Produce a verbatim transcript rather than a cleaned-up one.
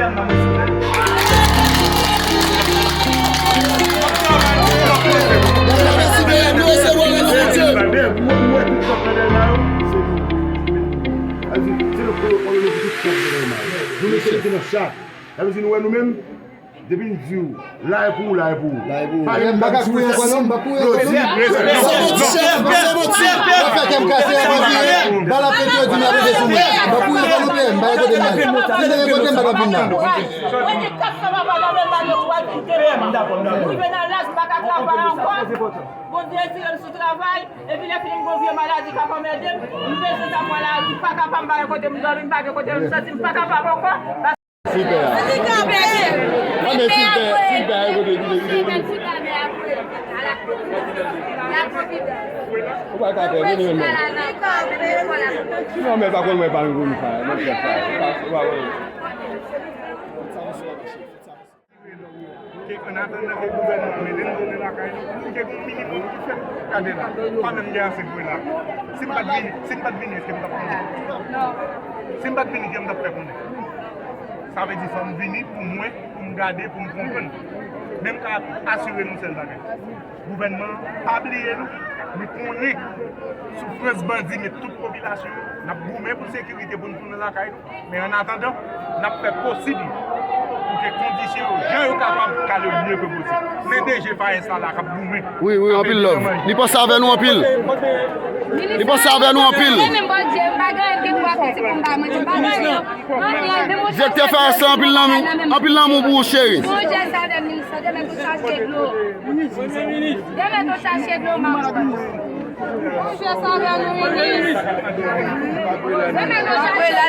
Sa vle di, nou wè nou menm, depi n di w, la e pou ou, la e pou ou. La e pou ou. Pa gen bagay pou fè si. M pa pou yo konnen, m pa pou yo konnen. Se manti, se manti. Ou fè kè m kase, ou di, ba la pete, ou di m la pete sou mwen. M pa pou yo konnen, m pa gen kote m ale. Si m te gen kote m pa t ap vin la. Mwen gen kat san papa nan men m, pa gen pou al kite mama. M rive nan laj, m pa ka travay ankò. Bondye retire m sou travay, epi lè fini m gon vye maladi k ap anmède m, m bezwen ta pran lari, m pa kapab, m pa gen kote m dòmi, m pa gen kote m soti, m pa kapab ankò. Silvè a. Silvè a. Mande Silvè, Silvè a kote, kote, kote, kote. Ou pa ka fè, vini menm. Non, men pa konn mwen pa konn sa, non, fè sa. Ou pa, ou pa konn. Ke annatandan ke gouvènman an mete n tounen lakay nou, ke gon minimòm ki fèt. Gade la, pa menm gen ase pou la. Si m pa t vini, si m pa t vini, èske m t ap konnen? Si m pa t vini, ke m t ap fè konnen? Sa vle di fò m vini pou m wè, pou m gade, pou m konprann. Men m ka asire nou sèl bagay. Gouvènman an pa bliye nou. Nou konnen soufrans bandi met tout popilasyon an. N ap goumen pou sekirite pou n tounen lakay nou. Men annatandan, n ap fè posib pou ke kondisyon yo, jan yo kapab, kale yo lye ke posib. Men DG Fayès la, la k ap goumen. Wi, wi, anpil love. Li panse avè nou anpil. Li panse avè nou anpil. Direktè Fayès la, anpil lanmou, anpil lanmou pou ou, cheri. Demen nou chache dlo, manman. Bondye sa avè nou, minis. Demen nou chache dlo.